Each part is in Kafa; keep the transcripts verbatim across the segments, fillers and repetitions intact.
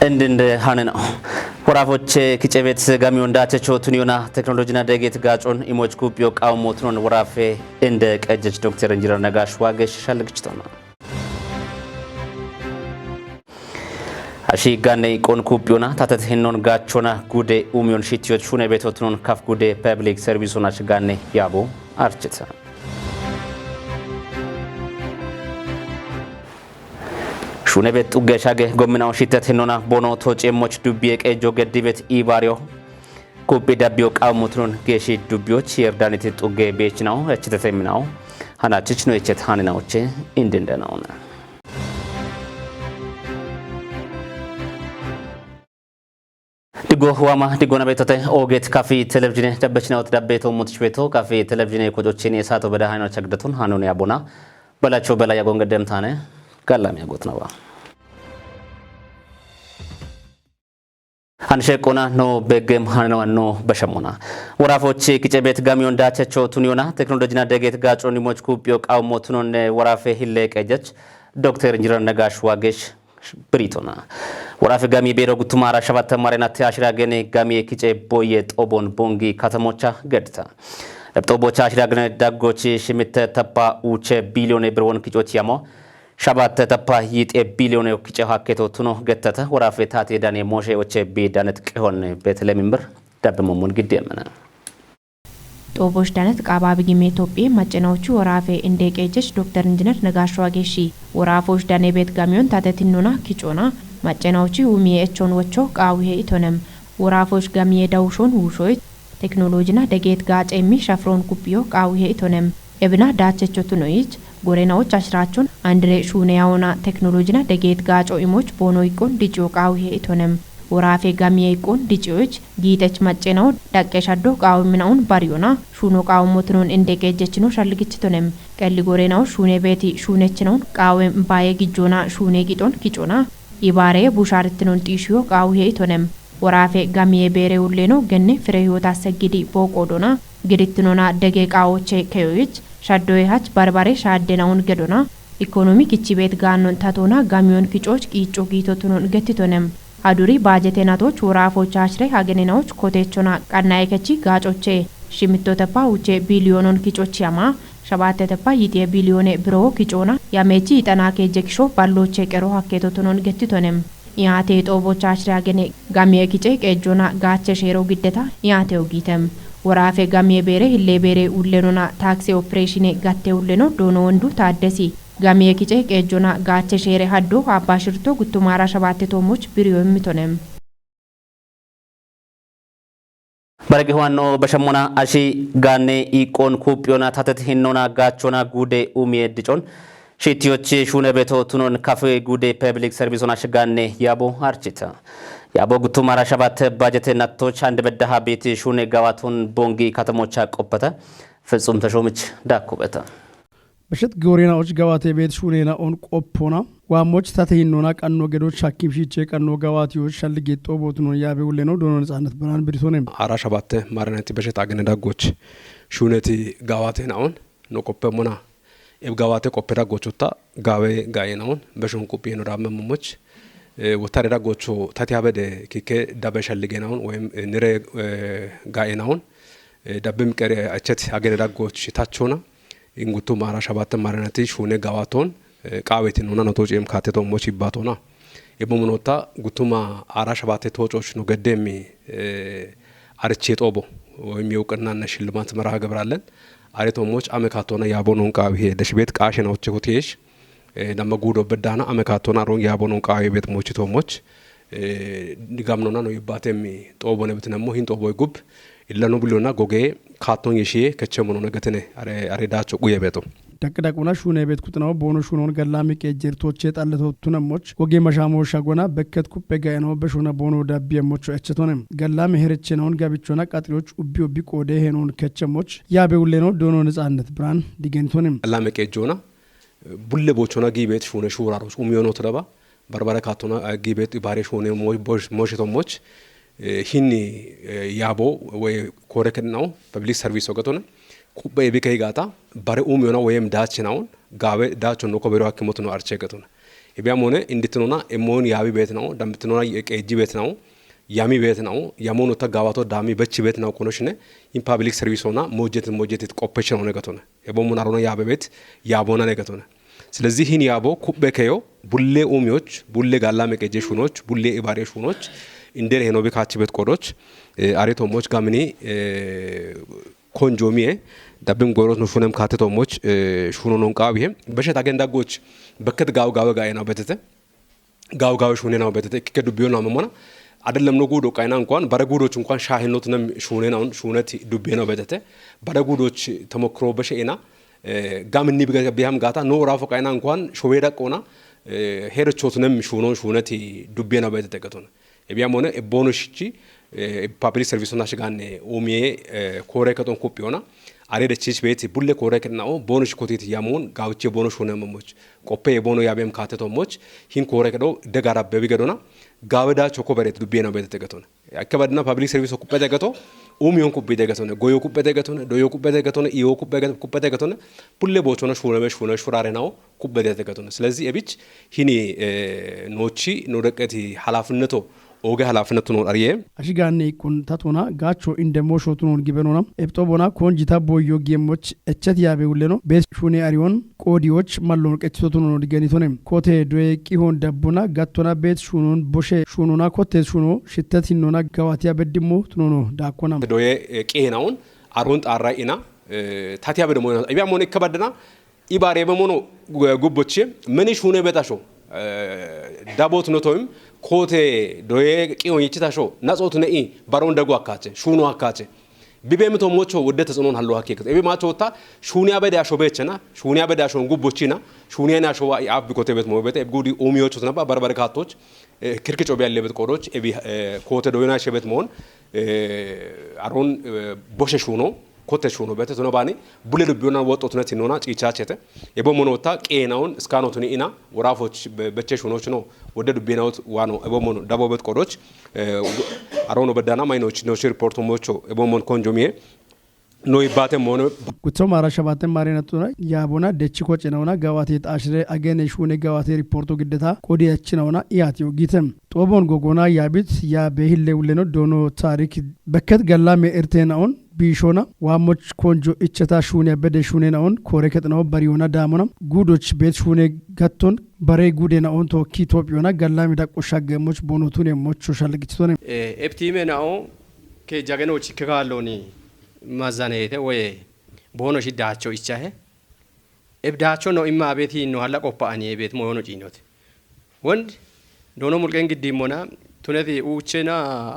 እንድንድ ሀነ ነው። ወራፎች ኪጨቤት ጋሚዮን ዳቸቸው ቱኒዮና ቴክኖሎጂና ደጌት ጋጮን ኢሞች ኩፒዮ ቃውሞ ቱኖን ወራፌ እንደ ቀጀች ዶክተር እንጂነር ነጋሽ ዋገሽ ሻልግችቶና አሺ ጋኔ ቆን ኩፒዮና ታተት ሄኖን ጋቾና ጉዴ ኡሚዮን ሺቲዮች ሹነ ቤቶትኖን ካፍ ጉዴ ፐብሊክ ሰርቪሱን አሽጋኔ ያቦ አርችት ሹነ ቤት ጡገ ሻገ ጎምናው ሽተት ሄኖና ቦኖ ቶጬሞች ዱቢ የቀጆ ገዲ ቤት ኢባሪዮ ኩቢ ዳቢዮ ቃውሙትኖን ጌሺ ዱቢዮች የእርዳኔት ጡገ ቤች ነው። እችተተም ነው ሀናችች ነው የቸት ሀንናዎች እንድንደ ነውና ድጎ ዋማ ድጎና ቤቶተ ኦጌት ካፊ ቴሌቪዥን ደበችናውት ዳቤቶ ሙትሽ ቤቶ ካፊ ቴሌቪዥን የኮጮችን የሳቶ በዳሃይኖ ቸግደቱን ሀኑን ያቦና በላቸው በላይ ያጎን ገደምታነ ጋላሚ ያጎት ነዋ። አንሸ ቆና ኖ በገም ሀነዋ ኖ በሸሞና ወራፎች ኪጨ ቤት ጋሚዮን ዳቸቸው ቱኒዮና ቴክኖሎጂና ደጌት ጋጮ ኒሞች ኩፒዮ ቃውሞ ቱኖን ወራፌ ሂለ ቀጀች ዶክተር እንጂነር ነጋሽ ዋገሽ ብሪቶና ወራፍ ጋሚ ቤሮ ጉቱማ አራ ሸባት ተማሪና ቲያሽራ ገኔ ጋሚ ኪጨ ቦየ ጦቦን ቦንጊ ከተሞቻ ገድታ ለብጦቦቻ አሽራ ገኔ ዳጎች ሽምተ ተፓ ኡቸ ቢሊዮን ብርወን ኪጮች ያሞ ሸባት ተፓ ይጤ ቢሊዮን ኪጨ ሀኬቶ ቱኖ ገተተ ወራፍ ታቴ ዳኔ ሞሼ ኦቸ ቤ ዳነት ቅሆን ቤተለሚምብር ዳብመሙን ግድ የምነ ጦቦች ዳነት ቃባ ብጊሜ ኢትዮጵ ማጨናዎቹ ወራፌ እንደ ቄጀች ዶክተር እንጂነር ነጋሽ ዋጌሺ ወራፎች ዳኔ ቤት ጋሚዮን ታተቲኖና ኪጮና ማጨናዎቹ ውሚዬ እቾን ወቾ ቃውሄ ኢቶነም ወራፎች ጋሚዬ ዳውሾን ውሾይት ቴክኖሎጂና ደጌት ጋጨ የሚ ሸፍሮን ኩፕዮ ቃውሄ ኢቶነም። እብና ዳቸቾ ቱኖይች ጎሬናዎች አሽራቾን አንድሬ ሹኔያውና ቴክኖሎጂና ደጌት ጋጮ ኢሞች ቦኖ ይቆን ድጭዮ ቃውሄ ኢቶነም። ወራፌ ጋሚዬ ይቆን ድጭዮች ጊጠች ማጨናው ዳቄ ሻዶ ቃውምናውን ባሪዮና ሹኖ ቃውሞትኖን እንደ ቄጀችኖ ሻልግችቶነም። ቀሊ ጎሬናው ሹኔ ቤቲ ሹኔችነውን ቃውም ባየ ግጆና ሹኔ ጊጦን ኪጮና ኢባሬ ቡሻርትኖን ጢሽዮ ቃውሄ ኢቶነም። ወራፌ ጋሚዬ ቤሬ ውሌኖ ገኔ ፍሬ ህይወት አሰግዲ ቦቆዶና ግድትኖና ደጌ ቃዎቼ ከዮይች ሻዶዬ ሀች ባርባሬ ሻደናውን ገዶና ኢኮኖሚ ኪቺ ቤት ጋኖን ታቶና ጋሚዮን ኪጮች ቂጮ ጊቶትኖን ገትቶነም። አዱሪ ባጀቴናቶች ወራፎች አሽሬ ሀገኔናዎች ኮቴቾና ቃናዬ ከቺ ጋጮቼ ሽምቶ ተፓ ውቼ ቢሊዮኖን ኪጮች ያማ ሸባተ ተፓ ይጤ ቢሊዮኔ ብሮ ኪጮና ያሜቺ ይጠና ኬጀ ኪሾ ባሎቼ ቀሮ ሀኬቶትኖን ገትቶነም። ኢያቴ ጦቦቻ አሽራ ገኔ ጋሚዬ ኪጨ ቄጆና ጋቸ ሼሮ ግደታ ኢያቴው ጊተም። ወራፌ ጋሚዬ ቤሬ ህሌ ቤሬ ውሌኖና ታክሲ ኦፕሬሽኔ ጋቴ ውሌኖ ዶኖ ወንዱ ታደሲ። ጋሚዬ ኪጨ ቄጆና ጋቸ ሼሬ ሀዶ አባ ሽርቶ ጉቱማራ ሸባቴ ቶሞች ብሪዮ የምቶነም። በረቂ ዋኖ በሸሞና አሺ ጋኔ ኢቆን ኩጵዮና ታተት ሂኖና ጋቾና ጉዴ ኡሜ ድጮን ሺቲዮች ሹነ ቤቶ ቱኖን ካፌ ጉዴ ፐብሊክ ሰርቪሶን አሽጋኔ ያቦ አርችታ ያቦ ጉቱም አራ ሸባት ባጀት ናቶች አንድ በዳሃ ቤት ሹነ ጋዋቶን ቦንጊ ከተሞቻ ቆፐተ ፍጹም ተሾምች ዳኩበተ። በሸት ጎሬናዎች ገባቴ ቤት ሹኔና ኦን ቆፖና ዋሞች ታተሂኖና ቀኖ ገዶች ሐኪም ሺቼ ቀኖ ገባቴዎች ሸልጌት ጦቦት ኖን ያቤ ውሌ ነው ዶኖ ነጻነት ብርሃን ብሪቶኔም። አራ ሸባተ ማረናቲ በሸት አገነ ዳጎች ሹኔቲ ጋዋቴና ኦን ኖ ቆፐ ሞና ኤብ ጋዋቴ ቆፐ ዳጎች ወታ ጋዌ ጋዬና ኦን በሾን ቁጴ ነው ዳመ ሙሞች ወታደ ዳጎቹ ታቲ አበደ ኪኬ ዳበ ሸልጌና ኦን ወይም ንሬ ጋዬና ኦን ዳብም ቀሪ አቸት አገነ ዳጎች ታቾና ኢንጉቱ ማራ ሸባተ ማረናቲ ሹኔ ጋዋቶን ቃዌቲ ኖና ኖቶ ጪም ካቴቶ ሞች ይባቶና። የቦሙኖታ ጉቱማ አራ ሸባቴ ቶጮች ነው ገደሚ አርቼ ጦቦ ወይም የእውቅናና ሽልማት መርሃ ግብር አለን። አሬ ቶሞች አመ ካቶና ያቦኖን ቃዊ ሄ ደሽ ቤት ቃሽ ነው ችኩቴሽ ደመ ጉዶ በዳና አመ ካቶና ሮን ያቦኖን ቃዊ ቤት ሞች ቶሞች ድጋምኖና ነው ይባቴም ጦቦ ነብት ነሞ ሂን ጦቦ ይጉብ ኢለኑ ብሎና ጎጌ ካቶን የሺዬ ከቸ ሞኖ ነገትነ አሬ ዳቸው ቁየ ቤቶ። ደቅደቁና ሹነ ቤት ኩጥናው ቦኖ ሹኖን ገላሚ ቄጀርቶቼ ጣለተው ቱነሞች ጎጌ መሻሞ ሻጎና በከት ኩጴ ጋየነው በሾነ ቦኖ ዳቢ የሞቹ እችቶነ ገላሚ ሄርቼ ነውን ጋቢቾና ቃጥሪዎች ኡቢ ኡቢ ቆዴ ሄኖን ከቸሞች ያቤውሌ ነው ዶኖ ነጻነት ብርሃን ዲገኝቶንም። ገላሚ ቄጆና ቡሌ ቦቾና ጊቤት ሹነ ሹራሮች ኡሚዮኖ ትለባ በርበረ ካቶና ጊቤት ባሬ ሾኔ ሞሽቶሞች ሂኒ ያቦ ወይ ኮረ ከድናው ፐብሊክ ሰርቪስ ወገቶነ ኩበ የቢከይ ጋታ በረ ኡም ዮና ወየም ዳች ናውን ጋበ ዳች ኖኮ በሮ ሐኪሞት ነው አርቼ ገቶነ Ebiya mone inditnona emon yabi betnawo, dambitnona qeji betnawo, yami betnawo, yamono ta gawato dami bechi betnawo kono shine, in public service ona mojet mojet qoppechen one gatone. Ebo mun arona yabe bet, yabona ne gatone. ስለዚህ ይህን ያቦ ኩቤ ከዮ ቡሌ ኡሚዎች፣ ቡሌ ጋላ መቀጀ ሹኖች፣ ቡሌ ኢባሬ ሹኖች፣ እንዴር ሄኖ ቤካች ቤት ቆዶች፣ አሬቶሞች ጋምኒ፣ ኮንጆሚዬ፣ ዳብም ጎሮት ነው ሹነም ካቴቶሞች፣ ሹኖ ኖን ቃብ ይሄ በሸት አገንዳጎች በከት ጋው ጋው ጋይ ነው በተተ፣ ጋው ጋው ሹኔ ነው በተተ፣ ከዱቢዮ ነው መሞና፣ አይደለም ነው ጉዶ ቃይና እንኳን፣ በረጉዶች እንኳን ሻሂኖት ነም ሹኔ ነው፣ ሹነት ዱቤ ነው በተተ፣ በረጉዶች ተሞክሮ በሸኤና፣ ጋም እኒ ቢያም ጋታ፣ ኖ ራፎ ቃይና እንኳን ሾቤ ደቆና፣ ሄደቾት ነም ሹኖን ሹነት ዱቤ ነው በተተ ገቶነ። ኤቢያም ሆነ ኤቦኖ ሽቺ፣ ፓብሊክ ሰርቪስ ሆና ሽጋኔ ኡሚዬ፣ ኮሬ ከጦን ኩፕ ሆና፣ አሬ ደቺች ቤት ቡሌ ኮሬ ከጥናኦ፣ ቦኖ ሽኮቴት ያሞን፣ ጋውቼ ቦኖ ሹነ መሞች፣ ቆፔ የቦኖ ያቤም ካተቶሞች፣ ሂን ኮሬ ከዶ፣ ደጋራ በቢ ገዶና፣ ጋበዳ ቾኮ በሬት ዱቤ ነው በተተ ገቶነ። አከባድና ፓብሊክ ሰርቪስ ኩቤ ተገቶ፣ ኡሚዮን ኩቤ ተገቶነ፣ ጎዮ ኩቤ ተገቶነ፣ ዶዮ ኩቤ ተገቶነ፣ ኢዮ ኩቤ ተገቶነ፣ ቡሌ ቦቾነ ሹነመ ሹነ ሹራሬ ነው ኩቤ ተገቶነ። ስለዚህ ኤቢች ሂኒ፣ ኖቺ ኖደቀቲ ኃላፊነቶ ኦገ ኃላፊነቱ ነው አርየ። አሽጋኔ ቁን ታቶና ጋቾ እንደሞ ሾቱኖን ጊበኖና ኤብጦቦና ኮንጂታ ቦዮ ጌሞች እቸት ያቤ ውሌኖ ቤት ሹኔ አሪዮን ቆዲዎች መሎን ቀችቶቱኖን ዲገኒቶኔ ኮቴ ዶዬ ቂሆን ደቡና ጋቶና ቤት ሹኖን ቦሼ ሹኖና ኮቴ ሹኖ ሽተት ሂኖና ገዋትያ በድሞ ትኖኖ ዳኮና ዶዬ ቂሄናውን አሮን ጣራ ኢና ታቲያ በደሞ ኤቢያ ሞነ ከባደና ኢባሬ በሞኖ ጉቦቼ መኒ ሹኔ በጣሾ ዳቦት ኖቶይም ኮቴ ዶዬ ቂዮን ይችታሾ ናጾት ነኢ ባሮን ደጎ አካቸ ሹኖ አካቸ ቢቤ ምቶ ሞቾ ወደ ተጽኖን ሀሎ ሀኬ ኤቢ ማቾ ወታ ሹኒያ በደ አሾ ቤቸና ሹኒያ በደ አሾን ጉቦቺና ሹኒያ ና አሾ አፍ ቢኮቴ ቤት ሞ ቤት ኤብ ጉዲ ኡሚዮቹ ነባ በርበር ካቶች ክርክጮ ቢያለ ቤት ቆዶች ኤቢ ኮቴ ዶይና ሸ ቤት መሆን አሮን ቦሸ ሹኖ ኮቴ ሹኖ ቤተ ቱነ ባኒ ቡሌ ዱቢዮና ወጦ ቱነ ቲኖና ጪቻቸተ ኤቦ ሞኖታ ቄናውን እስካኖ ቱኒ ኢና ወራፎች በቼ ሹኖች ነው ወደ ዱቢናውት ዋኖ ኤቦ ሞኖ ዳቦ ቤት ቆዶች አሮኖ በዳና ማይኖች ኖች ሪፖርቱ ሞቾ ኤቦ ሞን ኮንጆሚዬ ኖ ይባተ ሞኖ ጉቶ ማራ ሸባተ ማሬነቱና ያቦና ደቺ ኮጭ ነውና ጋዋቴ ጣሽሬ አገነ ሹኔ ጋዋቴ ሪፖርቱ ግደታ ቆዲያች ነውና ኢያት ዮጊተም ጦቦን ጎጎና ያቢት ያ በሂሌ ውሌኖ ዶኖ ታሪክ በከት ገላሜ ኤርቴናኦን ቢሾና ዋሞች ኮንጆ እቸታ ሹኔ በደ ሹኔናኦን ኮሬ ከጥናኦ በሪዮና ዳሞና ጉዶች ቤት ሹኔ ገቶን በሬ ጉዴናኦን ቶኪ ኢትዮጵዮና ገላሜ ዳቆሻ ገሞች ቦኖቱን የሞች ሾሻል ግችቶነ ኤፕቲሜ ናኦ ከጃገኖች ከካሎኒ ማዛኔቴ ወይ ቦኖ ሽዳቸው ይቻሄ ኤብዳቸው ነው ኢማ ቤት ነው ሀላ ቆፓ አኒ ቤት ሞኖ ጪኖት ወንድ ዶኖ ሙልቄን ግዲ ሞና ቱነቲ ኡቼና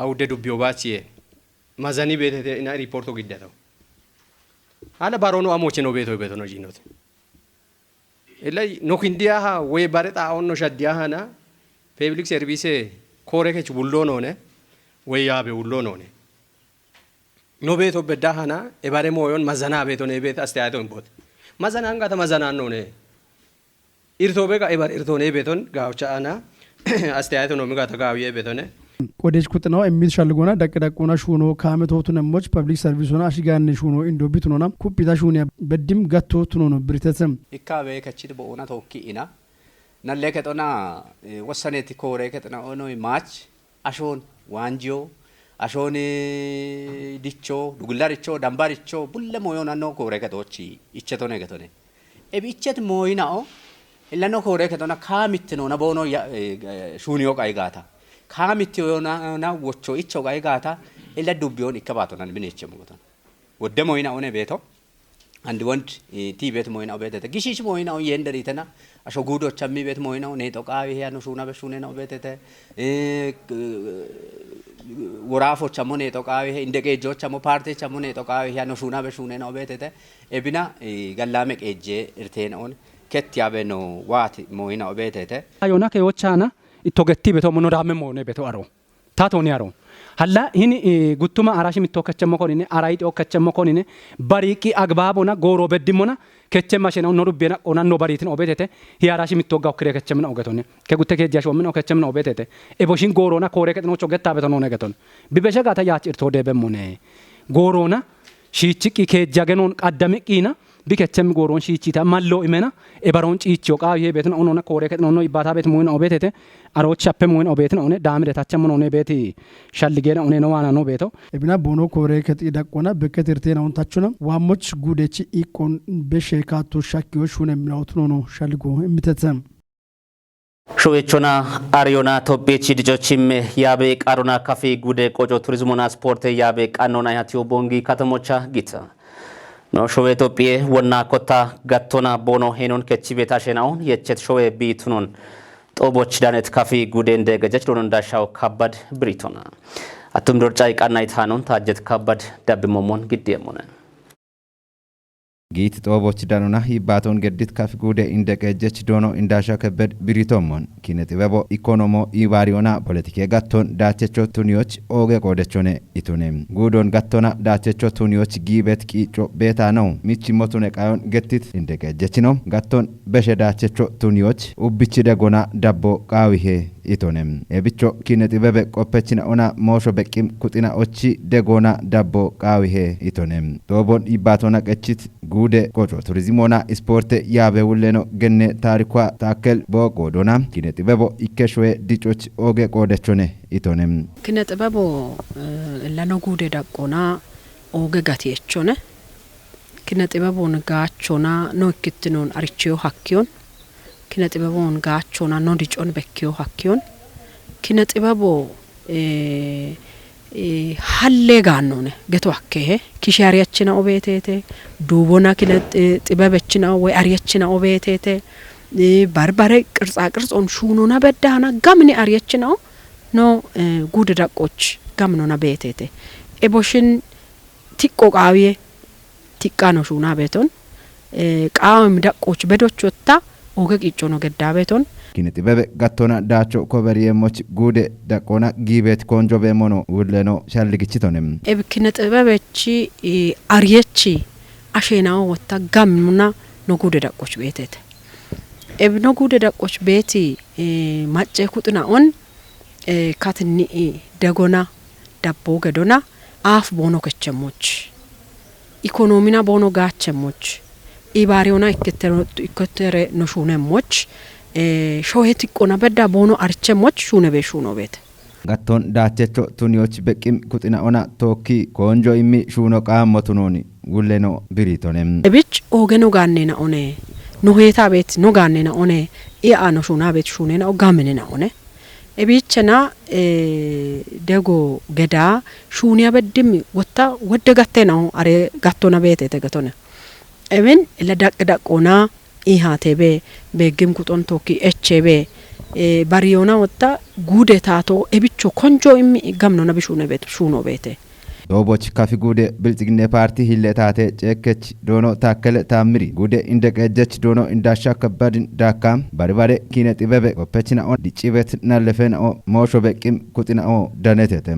አውደ ዱቢዮ ባቺዬ ማዛኒ ቤት እና ሪፖርቶ ግደተው አለ ባሮኖ አሞቼ ነው ቤቶ ቤቶ ነው ጂኖት እለይ ኖክ እንዲያሃ ወይ ባረጣ አሁን ነው ሸዲያሃና ፔብሊክ ሰርቪሴ ኮሬ ከች ውሎ ነውነ ወይ ያቤ ውሎ ነውነ ኖ ቤቶ በዳሃና ኤባሬ ሞዮን ማዘና ቤቶ ነው ቤት አስተያየቶ ቦት ማዘናን ጋር ተማዘናን ነውነ ኢርቶ ቤጋ ኤባር ኢርቶ ነው ቤቶን ጋውቻ አና አስተያየቶ ነው ምጋ ተጋውዬ ቤቶነ ቆዴች ኩጥናው የሚት ሻልጎና ደቅ ደቁና ሹኖ ካመት ሆቱ ነሞች ፐብሊክ ሰርቪስ ሆና አሽጋኔ ሹኖ ኢንዶ ቢትኖና ኩፒታ ሹኒያ በድም ገቶ ትኖኖ ብሪተሰም ኢካቤ ከችት በኦና ተወኪ ኢና ነሌ ከጦና ወሰኔት ኮሬ ከጥና ኦኖ ማች አሾን ዋንጂዮ አሾን ዲቾ ዱጉላ ዲቾ ዳምባ ዲቾ ቡለ ሞዮ ናኖ ኮሬ ከጦች ኢቸቶነ ገቶነ ኤቢ ኢቸት ሞይናኦ ኢላኖ ኮሬ ከጦና ካሚት ነው ነቦኖ ሹኒዮ ቃይ ጋታ ካሚት ዮና ወቾ ኢቾ ቃይ ጋታ ኢላ ዱቢዮን ኢከባቶናን ብኔቸ ሞጎቶን ወደ ሞይናኦነ ቤቶ አንድ ወንድ ቲ ቤት ሞይናው ቤተተ ግሽሽ ሞይናው የንደሪተና አሾ ጉዶች አሚ ቤት ሞይናው ኔጦ ቃቢ ያ ነው ሹና በሹኔ ነው ቤተተ ወራፎች አሞ ኔጦ ቃቢ እንደ ቄጆች አሞ ፓርቴች አሞ ኔጦ ቃቢ ያ ነው ሹና በሹኔ ነው ቤተተ ኤቢና ገላመ ቄጄ እርቴን ኦን ከት ያበ ነው ዋት ሞይናው ቤተተ አዮና ከዮቻና ኢቶገቲ ቤቶ ሞኖ ዳመ ሞኔ ቤቶ አሮ ታቶኒ አሮ ሀላ ሂኒ ጉቱማ አራሽ ሚቶ ከቸሞ ኮኒኔ አራይጢ ኦ ከቸሞ ኮኒኔ በሪቂ አግባቦና ጎሮ በድሞና ከቸማ ሸነው ኖ ዱቤና ኦና ኖ በሪትን ኦቤቴቴ ሂ አራሽ ሚቶ ጋው ክሬ ከቸምና ኦገቶኒ ከጉተ ከጃሽ ወምን ኦከቸምና ኦቤቴቴ ኤቦሽን ጎሮና ኮሬ ከጥኖ ቾገታ በተኖ ነገቶን ቢበሸ ጋታ ያጭ እርቶ ደበሙኔ ጎሮና ሺቺቂ ከጃገኖን ቀደምቂና Bikechem goron shichita mallo imena ebaron ciicho qaawihe beetna onona koore ketna ono ibbata beet muina obetete aroch shappe muina obetna one daamire tacha munone beeti shalligena one no wana no beeto. Ebina bono koore keti daqqona bekketirtena on tachuna waammoch guudechi iqqon beshe kaatto shakkiyo shune minawtunono shalligo immitete. Showechona ariyona Tophiyechi dicochimme yaabe qarona kafi gude qoco turizmona sporte yaabe qannona yatiyo bongi katamocha gita. No showe Tophiye wonna kotta gattona bono henon kechibe tashenaon yechet showe bitunon. Xoboch danet kafi gudende gejech donon dashaw kabbad biritona. Atum dorcay qannay tanon tajet kabbad dabbi momon giddiyemone. Giiti xoobochi danona hibbaatoon geddit kaf guude inde qeejjech doono indaasha kebbed biriitoommoon kine xibebo ikoonomo ibaariyoona poletike gattoon daachecho tuniyoch ooge qoodechone itune guudoon gattona daachecho tuniyoch giibet qiicco beetaanoo michi motune qayon gettit inde qeejjechino gattoon beshe daachecho tuniyoch ubbichi degona dabbo qaawihe itone. Ebicho kine xibebe qoppechina ona moosho beqqim kuxina ochi degona dabbo qaawihe itone. Doobon ibbaatona qechit guude qoco turizimona isporte yaabe wulleno genne taarikwa taakkel booqo dona kine xibebo ikkeshoye dicoch ooge qoodechone itone. Kine xibebo eh, lano guude daqqona ooge gati echone. Kine xibebon gaachona no ikkittinon aricheyo hakkiyon. Kine xibebon gaachona no dicon bekkiyo hakkiyon. Kine xibebo eh, eh, halle gaannone geto hakkehe kishi ariyachina obeetete duubona kine xi- xibebechina woy ariyachina obeetete eh, barbare qirtsa qirtson shuunona beddahana gamine ariyachinao no eh, guude daqqoch gaminona beetete. Eboshin tiqqo qaawiye tiqqano shuuna beeton eh, qaawim daqqoch bedochotta ooge qiiccono gedda beeton. Kine xibebe gattona daacho koberiyeemmoch guude daqqona giibeet koonjo beemmono wulleno shalligichitone. Eb kine xibebechi eh, ariyechi asheenawo wotta gamnuna no guude daqqoch beetete. Eb no guude daqqoch beeti eh, macce kuxina on eh, katinni eh, degona dabbo gedona aaf boono kechemmoch. Ikonoomina boono gaachemmoch. Ibaariyona ikketere no shuunemmoch. Eh, shohe tiqqona bedda boono arichemmoch shuune bee shuuno beete. Gatton daachecho tuniyoch beqqim kuxina ona tookki koonjo immi shuuno qaammo tunooni wulleno biriitone. Ebich ooge no gaannena one no heeta beet no gaannena one ia no shuuna beet shuunena o gaamenena one. Ebichena eh, dego geda shuuniya beddim wotta wodde gattenao are gattona beetete gatone. Emin ila daqqi daqqona ihatebe beggim kuxon tokki echebe eh, bariyona wotta guude taato ebicho konjo immi gamnona bishuune beet shuuno beete. Dooboch kafi guude bilxiginne paarti hille taate ceekkech doono taakkele taammiri guude inde qeejjech doono indaashsha kebbadin daakka baribare kiine xibebe goppechina on diccibet nallefenao moosho beqqim kuxinao danetete.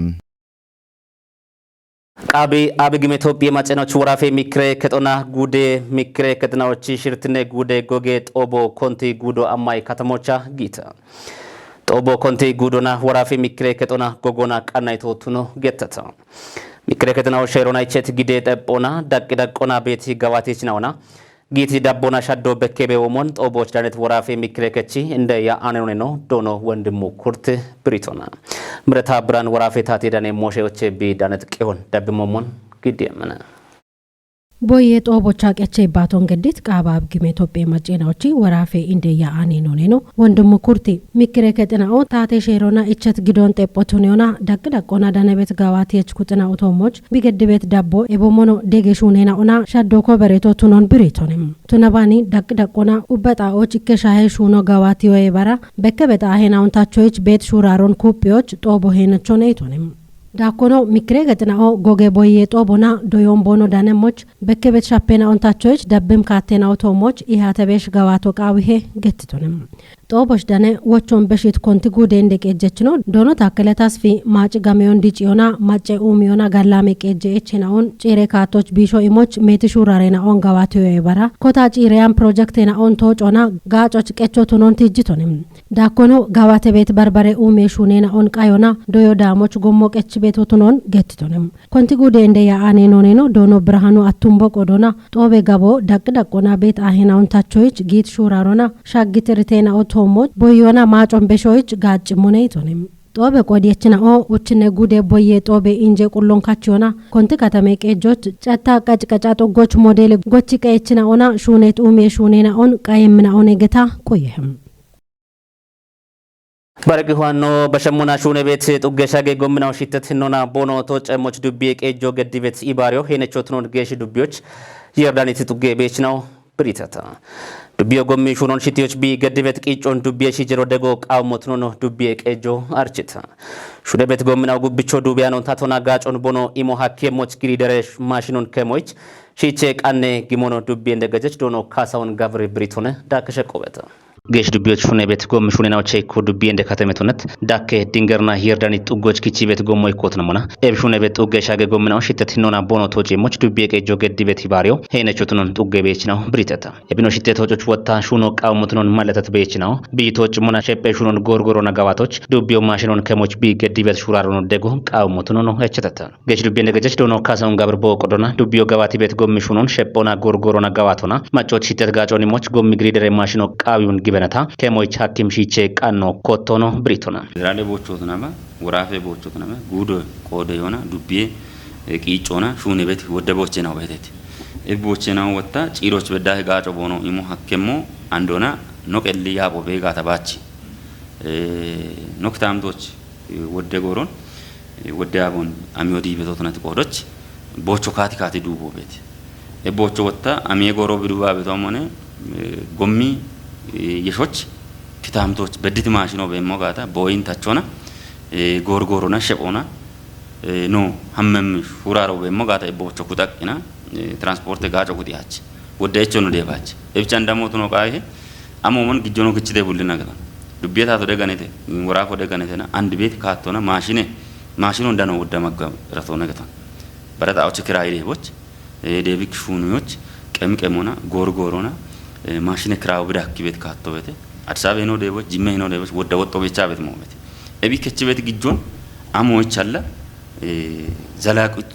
Qaabi abigime Tophiye macenoch worafe mikire kexona guude mikire kexonaochi shirtine guude goge xoobo konti guudo ammay katamocha giita. Xoobo konti guudona worafe mikire kexona gogona qannayto tuno gettata. Mikire kexonao sheerona ichet gide xephona daqqi daqqona beeti gawatichinaona giiti dabbona shaddo bekkebe womon xooboch danet worafe mikire kechi inde ya anenoneno doono wondimmu kurti biritona. Mireta biran worafe taati dane mooshe oche bi danet qehon dabbi momon gidiyemmene. Boye xoobocha qeche baaton geddit qaaba abgime Tophiye macinaochi worafe inde ya anenoneno wondimmu kurti mikire kexinao taate sheerona ichet gidon xephotuniyona daqqi daqqona danebet gawati ech kuxina utoommoch bigeddibet dabbo ebomono dege shuunena ona shaddo kobereto tunon biritonim. Tunabani daqqi daqqona ubbe xaa'och ikke shahe shuuno gawatiyoye bara bekkebe xaahena ontachoyich beet shuuraron kuphiyoch xoobo heenachone itonim. Daakkono mikire gexina'o goge boye xoobona doyon boono danemmoch bekkebet shappena ontachoyich dabbim kaattena otoomoch ihatebesh gawato qaawihe gettitonim. Xooboch dane wochon beshit konti gude inde qeejjechino doono taakkele tasfi maaci gameyon diciyoona macce uumiyona gallaame qeejje echinaon ciire kaatoch biisho imoch meeti shuurarena on gawatiyo ebara kota ciireyan projektena on toocoona gaacoch qecho tunon tijjitone. Daakkono gawate beet barbare uume shuunena on qayona doyo daamoch gommo qech beet utunon gettitone. Konti gude inde ya ane noneno doono birhanu attumbo qodona xoobe gabo daqqi daqqona beet ahena on tachoyich giit shuurarona shaggit ritena o toommoch boyona maacon beshoyich gaacci moneytone. Xoobe qodiyechina o uchine gude boye xoobe inje qullon kachiyona konti katame qeejjoch catta qac qaca xuggoch modele gochi qeechina ona shuunet uume shuunena on qayemmina on egeta quyehem. Baraqi huwanno bashammuna shuune beet xugge shage gomminaw shittet hinnona boono toocemoch dubbiye qeejjo geddibet ibaariyo heenechotunon geesh dubbiyoch yerdanit xugge beechinaw biritata. Dubbiyo gommi shuunon shitiyoch bi geddibet qiiccon dubbiye shijero dego qawmotunon dubbiye qeejjo archita. Shuune beet gomminaw gubbicho duubiyanon tatona gaacon boono imo hakkemoch giriidere maashinon kemoyich shiiche qanne gimono dubbiyen deggejech doono kaasawon gabri biritone daakeshe qobeta. Geesh dubbiyoch shuune beet gommi shuunena ocheekko dubbiyen de katametonet dakke dingerna yerdanit xuggoch kichi beet gommo ikkotna mona. Eb shuune beet xugge shage gommina oshittet hinnona boono toocemoch dubbiye qeejjo geddibet ibaariyo heenechotunon xugge beechinaw biriteta. Ebino shittet hococh wotta shuuno qawmotunon mallatat beechinaw bi tooc mona sheppe shuunon gorgorona gawatoch dubbiyo maashinon kemoch bi geddibet shuurarono dego qawmotunon echeteta. Geesh dubbiyen degejech doono kaasawon gabir boo qodona dubbiyo gabati beet gommi shuunon sheppona gorgorona gawatona maccoch shittet gaacon imoch gommi giriidere maashino qaawiyun gibenata kemoyich hakkim shiiche qanno kottono biritona. Federaale boochotunama, woraafe boochotunama, guudo qoode yoona dubbiye, eh, qiiccona shuune beet wodde boochena beetete. Eb boochena wotta ciiroch beddahe gaaco boono imo hakkemmo andona no qelli yaaqo beegata baachi. Eh, no kitaamtoch, eh, wodde gooron, eh, wodde abon amiyo diibetotonat qoodoch boocho kaati kaati duubo beet. E boocho wotta amiye gooro bidu baabeto amone, eh, gommi, eh, yeshoch kitaamtoch beddit maashino beemmo gaata booyin tachona, eh, goor goorona shephona, eh, no hammem shuuraro beemmo gaata e boocho kutaqqina, eh, transporte gaaco kuti hach. Wodde echo no deebach. Ebchan damotuno qaahe, amo mon gijjono kichide bullina geton. Dubbiye tato deganete, worafo deganetena, and beet kaattona, maashine, maashinon dano wodda magga ratona geton. Barata oche kirai deeboch, eh, deebik shuunuyoch, qem qemona, goor goorona, eh, maashine kirawo bida akki beet kaatto beete. Addis Ababa hino deeboch, Jimme hino deeboch, wodda woxxo becha beet mo beete. Ebi kechi beet gijjon, amo echalla, eh, zalaqut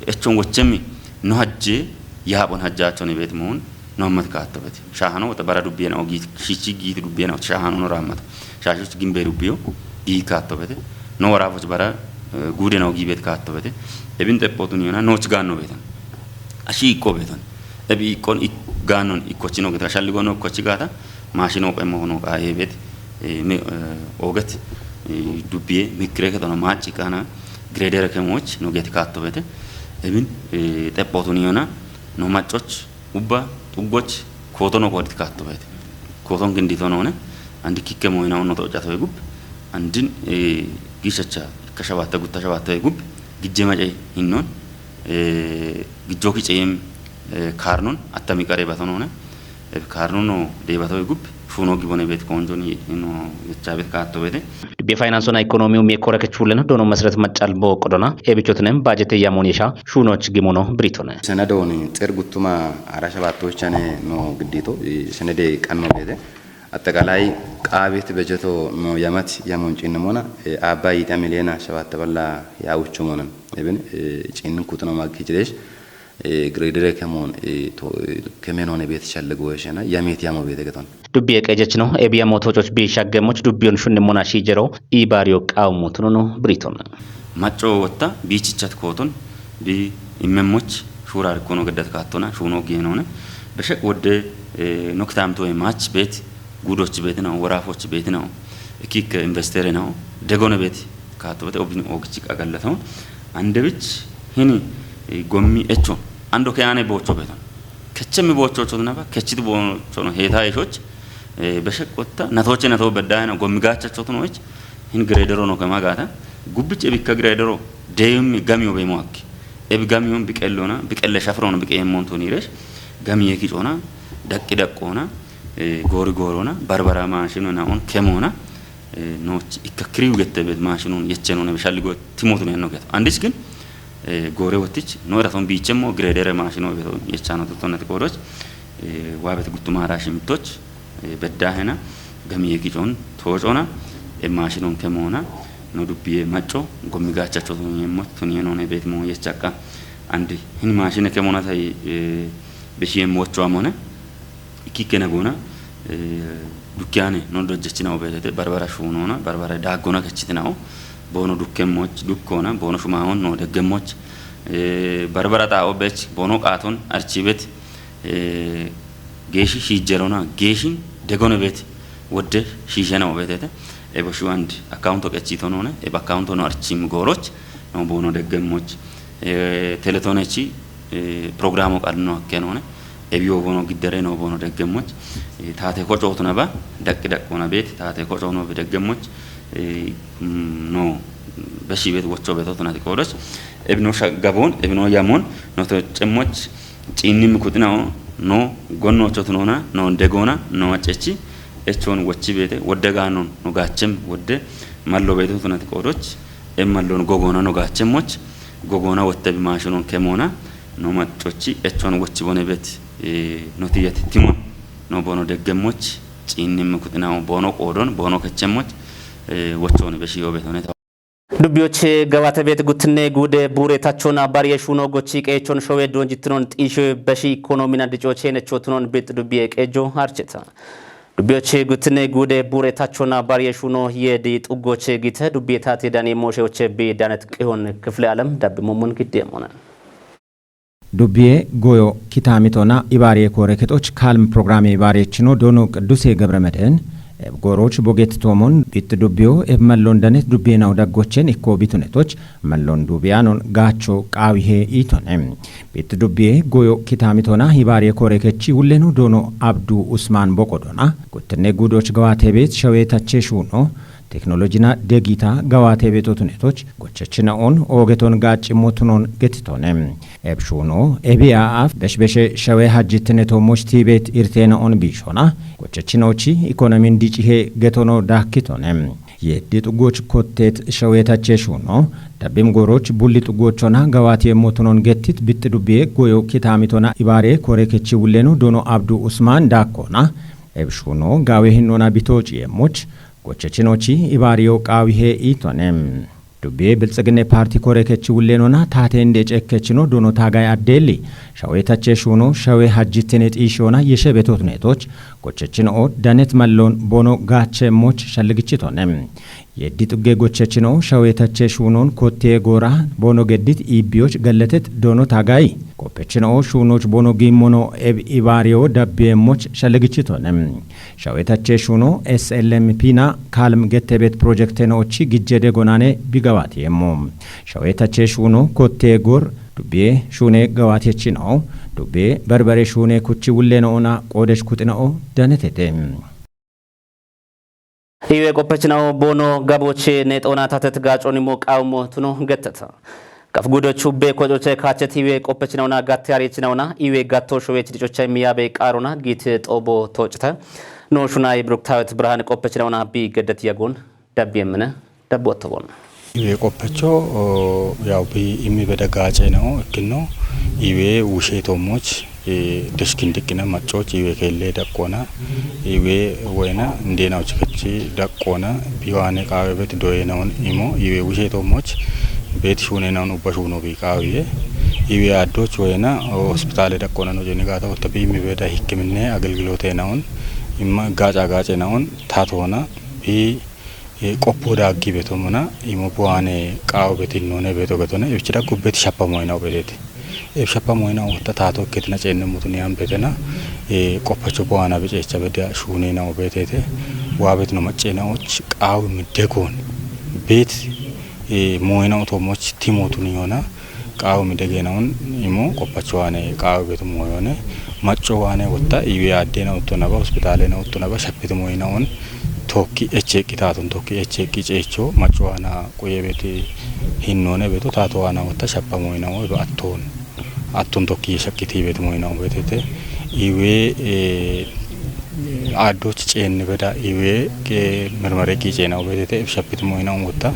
echon wochemi, no hajje, yaabon hajjachon beet mo, no ammat kaatto beete. Shaahano wota bara dubbiyena o giit, shichi giit dubbiyena o shaahano no raamata. Shaashoch gimbe dubbiyo, giit kaatto beete. No warafoch bara, eh, guudena o giibet kaatto beete. Ebin xeppotun yona, nooch gaanno beetan. Ashi ikko beetan. Ebi ikkon ik-, gaannon ikkochino geta. Shalli gonno ikkochi gaata. Maashino qemmo hono qaa eebet. Eh, me, eh, ooget. Eh, dubbiye, mikire ketono maaci kaana. Gredere kemoch, no geti kaatto beete. Ebin, eh, xeppotun yona, no maccoch, ubba, xuggoch, kootono qoodit kaatto beete. Kooton gindito noone, andi kikke moyina onno to cato gub, andin, eh, gishacha, ikka shabatta, gutta shabatta gub, gijje mace hinnon, eh, gijjo kiceyem, eh, kaarnon, attami qare bato noone, eh, kaarnon no deebato gub, shuuno gibone beet konjoni, ino yecha beet kaatto beete. Dubbiye faayinaansona ikoonomiyu miye kora kechuulleno doono mesiret maccal boo qodona, ebichotunem baajete yamoon yesha, shuunoch gimono biritone. Senedooni xer guttuma ara shabaattochane no giddito, eh, senede qanno beete. Atteqalay qaabet bejeto no yamat yamoon ciinnimona, eh, aabba yiixa miliyeena shabatta balla yaawuchumona. Ebin, eh, ciinnin kutuno maggichidesh, eh, gredere kemoon, eh, to, eh, kemenone beet shalle goyeshena, yamit yamo beete geton. Dubbiye qeejechino, ebiya mootochoch bi shaggemoch dubbiyon shunnimmona shiijero, ibaariyo qawumotunono biritona. Macco wotta, biichichat kooton, bi immemmoch, shuurar kono geddat kaattona, shuuno geenone. Besheq wodde, eh, noktamto e maach beet, guudoch beetinaw, worafoch beetinaw, ekik investere naw, degone beet, kaatto beete, obin ogichik agallataw. Andebich, hini, eh, gommi echo, ando ke ane boocho beeton. Kechchemi boochochot nafa, kechchit boochono heeta eshoch, eh, besheq wotta, natoche nato beddayena, gommi gaachachotunoch, hin gredero no kema gaata, gubbich ebikka gredero, deyummi gamiyo beemo akki. Ebi gamiyon biqellona, biqelle shafrono biqeemmonto niresh, gamiye kicona, daqqi daqqona, Goori goorona barbara maashino naon kemona, nooch ikka kiriu gette bet maashinon yechenone beshalli go timotu ne no get. Andis gin goore wotich no eraton biichemo gredere maashino beto yechano to tonati kodoch. Waabet guttuma rashi mitoch bedda hena gamiye gicon toocona e maashinon kemona no dubbiye macco gommi gaachacho tun yemmo tun yenone bet mo yechakka. Andi hin maashine kemona tai beshiye mocho amone ikkene gona dukkiyane non dojjechina obetete barbara shuunona barbara daggona kechitinawo boono dukkemmoch dukkona boono shumaawon no deggemmoch barbara xaa'o bech boono qaaton archibet geeshi shiijjerona geeshin degone bet wodde shiishena obetete ebo shuwand akkaawunto qechitonone ebo akkaawunto no archim gooroch no boono deggemmoch teletonechi programo qadno akkenone ebiyo bono giddere no bono deggemmoch taate kocootuna ba daqqi daqqona beet taate kocoono be deggemmoch no beshi beet wocho beetotunati koodoch ebino shaggabon ebino yamon no to cemmoch ciinni mikuxinawo no gonnochotunona no degona no accechi echon wochi beete wodde gaanon no gaachem wodde mallo beetotunati koodoch e mallon gogona no gaachemmoch gogona wotte bi maashinon kemona no maccochi echon wochi bone bet no tiyati timon no bono deggemmoch ciinni mikuxinawo bono qoodon bono kechemmoch wochon beshi yo betone. Dubbiyoch gawate bet guttinne guude buure tachona bariye shuno gochi qeechon showe donjittinon xiishowe beshi ikonomina dicoche nechotunon bit dubbiye qeejo archeta. Dubbiyoch guttinne guude buure tachona bariye shuno yedi xuggoche gite dubbiye taate dani mooshewoche bi danet qihon kifle alam dabbi mummun gidde mona. Dubbiye goyo kitaamitona ibaariye koore kexoch kaalm programe ibaariyechino doono Qidduse Gebremedehin eb gooroch boget toomon bit dubbiyo eb mallon danet dubbiyenaw daggochen ikko bitunetoch mallon duubiyanon gaacho qaawihe iitone. Bit dubbiye goyo kitaamitona ibaariye koore kechi wulleno doono Abdu Usmaan boqodona guttinne guudoch gawaate beet shawe tache shuuno teknolojina degita gawaate beetotunetoch gochechinaon oogeton gaaccimmotunon getitone. Ebshuno ebiya af beshbeshe shawe hajjitine toommoch tiibet irteena'on biishona gochechinochi ikonomin dicihe getono daakkitone. Yeddi xuggoch kottet shawe tache shuno dabbim gooroch bulli xuggochona gawaati yemmotunon gettit bixxi dubbiye goyo kitaamitona ibaare koore kechi wulleno doono Abdu Usmaan daakkona. Ebshuno gaawe hinnona bitooci yemmoch gochechinochi ibaariyo qaawihe iitone. Dubbiye Bilxiginne Parti koore kechi wullenona taate inde cekkechino doono taagay addeelli shawe tache shuuno shawe hajjitine xiishiyoona yeshe beetotunetoch gochechino o danet mallon boono gaachemmoch shalligichitone. Yeddi xugge gochechino shawe tache shuunon kotte goora boono geddit iibbiyoch galletet doono taagay qoppechino o shuunoch boono giimmono eb ibaariyo dabbiyemmoch shalligichitone. Shawe tache shuuno S L M P na kaalm gettebet projektenochi gijjede gonane bigawaati yemmo. Shawe tache shuuno kotte goor dubbiye shuune gawaatechino dubbiye barbare shuune kuchi wulleno ona qoodesh kuxino o danetete. Iwe qoppechinawo boono gaboche ne xoona tatet gaaconi mo qawmo tuno getteta. Kaf gudochu be kocoche kaachet iwe qoppechinawona gatte arichinawona iwe gatto showech dicoche miyabe qaarona giite xoobo toocita. No shuna Ibruk Tawet Birhan qoppechinawona bi geddet yagon dabbi yemmene dabbu ottobon. Iwe qoppecho yaw bi immi beda gaace nao ikkino iwe wushe toommoch deshkin diqqina maccoch iwe keelle daqqoona iwe woyna indeenaw chikechi daqqoona biwaane qaawe bet doye naon imo iwe wushe toommoch bet shuune naon ubba shuuno bi qaawiye iwe addoch woyna hospitaale daqqoona no jeni gaata wotta bi immi beda hikkiminne agelgilote naon imma gaaca gaace naon tatoona bi qoppo daaggi betomona imo buwaane qaawo betinnoone beto getone ibchida gubbet shappa moyna ubedete. Eb shappa moyna wotta taato ikketina ceenne mutuni yan betena qoppacho buwaana beceecha bede shuunena ubetete. Waabetino macceena och qaawo middegoon bet moyna utoommoch timotuni yoona qaawo midegeenaun imo qoppacho waane qaawo betu moyoone macco waane wotta iwe addena uttonaba hospitaalena uttonaba shappiti moynaun tokki echeeqqi taaton tokki echeeqqi ceecho macco waana quye beti hinnoone beto taato waana wotta shappa moynawo ebe attoon atton tokki shaqqiti beti moynawo betete iwe Aaddoch ceenni beda iwe ke mirmare qiiceena ubetete ibshapit moyina umutta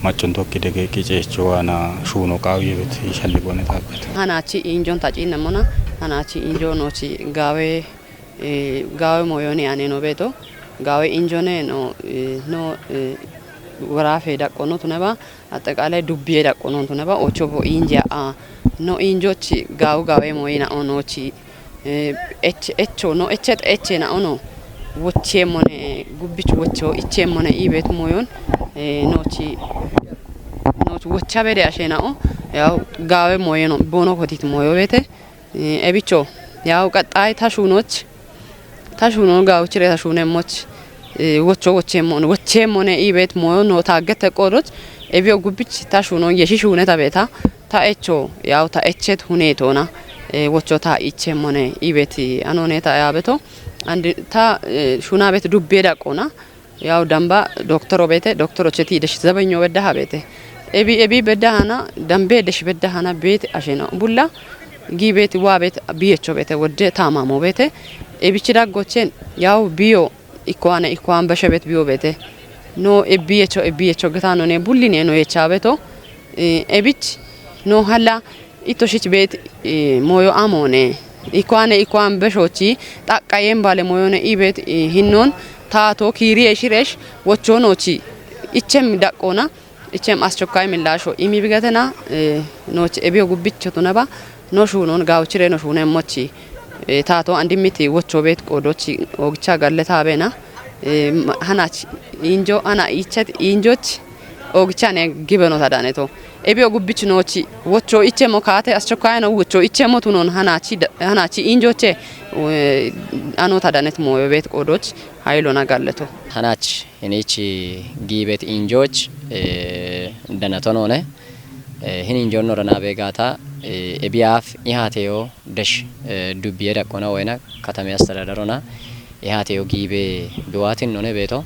maccunto ki dege qiiceecho waana shuuno qaawi yebet shalli boone xaabbet. Hanachi injon taciinna mona, hanachi injo nochi gaawe, eh, gaawe moyoni ane no beto, gaawe injone no, eh, no, eh, warafe daqqo no tuneba, ateqaalay dubbiye daqqo no tuneba, ocho bo inje a no injochi gaawu gaawe moyina onochi, eh, ech-, echo no, echet eche na ono, wochemone, gubbich wocho, ichemone ibet moyon, eh, nochi, nochi wocha bede ashe na o, ya gaawe moyeno, bono kotit moyo bete, eh, ebicho, ya qaxxay ta shuunoch, ta shuunon gaawu chire ta shuunemoch, eh, wocho wochemone, wochemone ibet moyo no taaggete qoodoch, ebiyo gubbich ta shuunon yeshi shuune ta beta, ta echo, yaw ta echet huneetona, eh, wocho ta ichemone ibet anone ta yaabeto, and ta, eh, shuuna bet dubbe daqqona, yaw damba doktoro bete, doktoro cheti desh zabanyo bedda ha bete. Ebi, ebi bedda hana, dambe desh bedda hana bet ashena. Bulla, gi bet wa bet, biyecho bete, wodde tamamo bete. Ebichi daggochen, yaw biyo, ikkoane, ikkoan beshe bet biyo bete. No, ebiyecho, ebiyecho geta no ne, bulli ne no yecha beto. Eh, ebich, no hala, itoshich bet, eh, moyo amone. Ikkoane, ikkoan beshochi, xaqqayen bale moyone ibet, eh, hinnon, tato, kiriye shiresh, wocho nochi. Ichem daqqona, ichem aschokay millasho. Imi bigatena, eh, nochi ebiyo gubbicho tunaba, no shuunon gaawu chire no shuunemochi. Eh, tato andimmiti wocho bet qoodochi, ogicha galle ta bena. Eh, ma-, hanach injo, hana ichet injoch, ogicha ne gibeno ta daneto. Ebiyo gubbich nochi, wocho ichemo kaate, aschokay no wocho ichemo tunon hanachi da-, hanachi injoche, eh, ano ta danet moyo bet qoodoch, haylo na galleto. Hanach, hinichi gibet injoch, eh, danato none, eh, hin injon no rana begata, eh, ebiyaf ihateyo desh, eh, dubbiye daqqona wena katame astadadarona, ihateyo gibe biwatin none beto,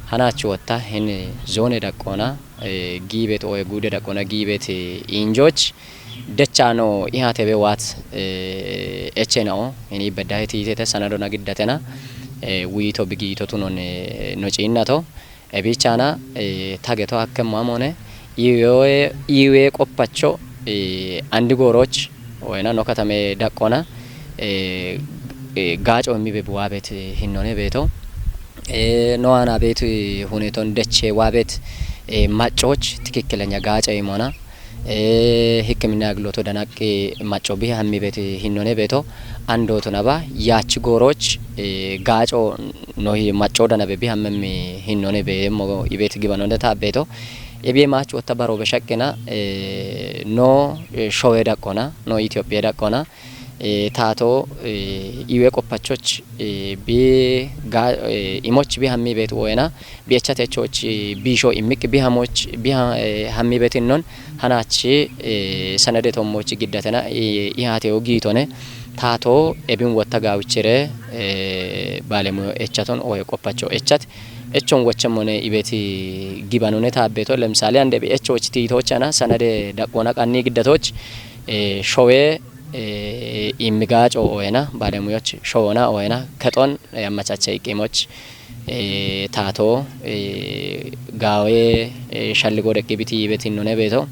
hanach wotta hin zone daqqona, eh, gibet oye gude daqqona gibet, eh, injoch, dechano ihate be wat, eh, echenao, ini bedda heti tete sanado na giddatena, eh, wito bigito tunon, eh, no ciinnato, ebichana, eh, tageto hakke mamone, iwe, iwe qoppacho, eh, andi goroch, wena no katame daqqona, eh, eh, gaaco immibe buwabet, eh, hinnone beto. Eh, no ana bet, eh, huneton deche wabet, eh, maccoch tikikkelenya gaaco imona. Eh, hikkeminna agloto danaq, eh, macco bi hammi bet, eh, hinnone beto. Ando tunaba, yachi goroch, eh, gaaco no hi macco danabe bi hammemmi hinnone be mo ibet gibanonde ta beto. Ebiye mach wotta baro be shaqqena, eh, no, eh, showe daqqona, no Ethiopia daqqona. Eh, tato, eh, iwe qoppachoch, eh, bi ga, eh, imoch bi hammi bet woyena, bi echatechoch, eh, bi sho immik bi hamoch, bi ha-, eh, hammi betin non, hanachi, eh, sanade tommoch giddatena, eh, ihate ogitone, tato ebin wotta gawichere, eh, balemu echaton oye qoppacho echat, echon wochemone ibeti gibanone ta beto, lemsale ande bi echoch titochana, sanade daqqona qanni giddatoch, eh, showe, eh, immigaco oyena, balemuyoch showona oyena, kexon, eh, ammachache iqqimoch, eh, tato, eh, gawe, eh, shalligo deqqi biti yibetin none beto.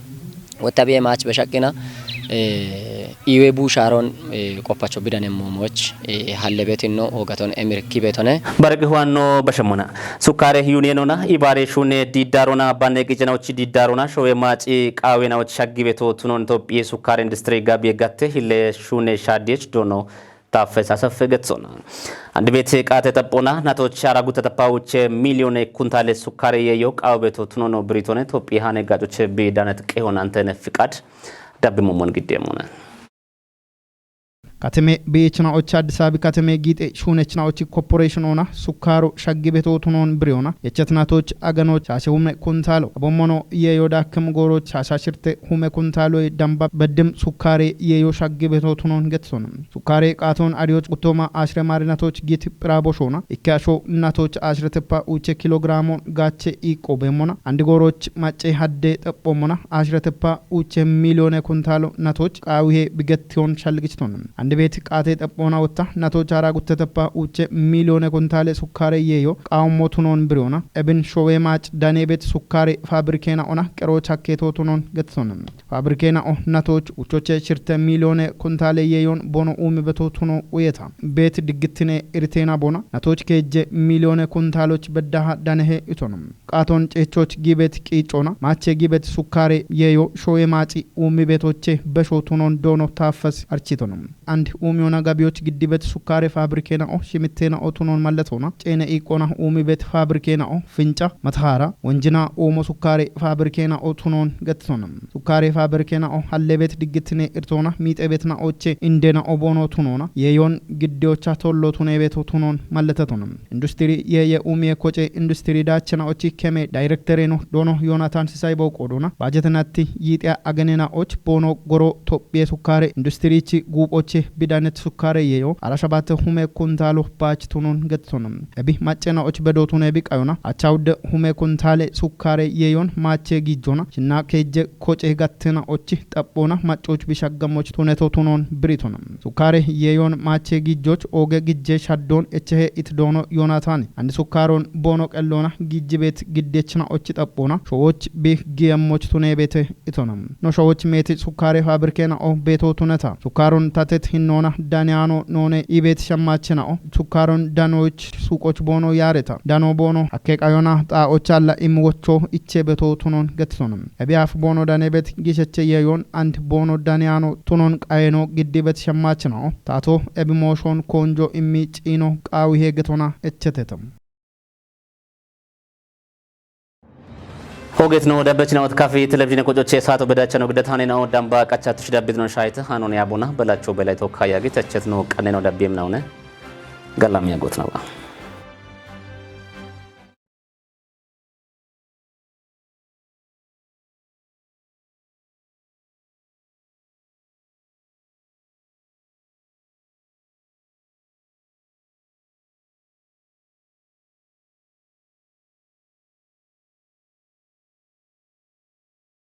Wotta biye mach beshaqqina, eh, iwe bu sharon, eh, qoppacho bidanemmomoch, eh, hallebetinno ogaton emirki betone. Barqi huwanno bashemona. Sukkaare yuniyeenona ibaare shuune diiddaarona banne qicinaochi diiddaarona showe maaci qaawenaochi shaggi beto tunon Itophiyi sukkaare industiri gabiye gatte hille shuune shaaddiyechi doono taaffe sasaffe getsona. Andi beete qaate xaphona natochi hara gutta tapha uche miliyoone kuntaale sukkaare yeeyo qaawe beto tunono Biriitoone Itophiyi haane gaacoche biidanet qeehon antene fiqaad dabbi mummon giddeemmona. Kateme beechinaochi Addis Abebi kateme giixe shuunechinaochi kopporeeshinoona sukkaaro shaggi betootunoon biriyoona. Yechetinaatoch aganoch shaashe hume kuntaalo. Abommono yeeyo daakkem gooroch shaasha shirte hume kuntaaloy damba beddim sukkaare yeeyo shaggi betootunoon getsoona. Sukkaare qaatoon adiyoch uttooma ashire maarinatoch giit phiraaboshoona. Ikke asho natoch ashireteppa uche kilograamon gaache iiqqo beemmona. Andi gooroch macce hadde xephommona. Ashireteppa uche miliyoone kuntaalo natoch qaawihe bigettiyoon shalligichitoona. Andi Beet qaate xaphoona wotta nato chaara gutteteppa uche miliyoone kuntaale sukkaare yeeyo qaawammo tunoon biriyoona. Ebin showe maac danee beet sukkaare faabirikeena ona qeroo chakkeetoo tunoon gettoon. Faabirikeena o natooch uchoche shirte miliyoone kuntaale yeeyoon bono uumi beto tuno uyeta. Beet diggittine iriteena bona natooch keejje miliyoone kuntaaloch beddaha danehe itono. Qaaton ceechoch giibet qiicoona maache giibet sukkaare yeeyo showe maaci uumi betoche besho tunoon doono taaffas architono. And uumi ona gabiyoch giddibet sukkaare faabirikeena o shimittena o tunoon mallatona ceene iiqona uumi bet faabirikeena o finca matahara wonjina uumo sukkaare faabirikeena o tunoon gattitona. Sukkaare faabirikeena o halle bet diggittine irtoona miixe betna oche indena o boono tunoona yeeyoon giddiyocha tollo tune beto tunoon mallatatona. Industiri yeeye umiye koce industiri daachena ochi keme daayirektereno doono Yoonatan Sisay boo qoodona baajetenatti yiixiya agenena och boono goro tophiye sukkaare industirichi guuphoche bidanet sukkaare yeeyo arashabaate hume kuntaalo baach tunoon gattitona. Ebi maccena och bedo tune bi qayona achawudde hume kuntaale sukkaare yeeyoon maache giijjona shinna keejje koce gattena ochi xaphoona maccoch bishaggammoch tuneto tunoon biritona. Sukkaare yeeyoon maache giijjoch ooge gijje shaddoon echehe it doono Yoonataani andi sukkaaroon boono qelloona giijjibeet giddechna ochi xaphoona showoch bi giyammoch tunebeete itona. No showoch meeti sukkaare faabirikeena o beeto tuneta sukkaaroon tatet hinnoona daniyaano noone ibeet shammachena o sukkaaroon danoch suuqoch boono yaareta dano boono hakke qayona xaa ochalla immi wocho iche beto tunoon gattitona. Ebiyaaf boono danebet giisheche yeeyoon and boono daniyaano tunoon qayeno giddibet shammachena o taato ebi mooshoon koonjo immi ciino qaawi heegetona echeteta. Hooget no dabbechina wot kafi televizhiine qocoche saato bedachano giddatane no damba qachatush dabbit no shaayte hanon yaabona belacho belay tokka yaagit echet no qanne no dabbiem naune. Gallam yaagot nawa.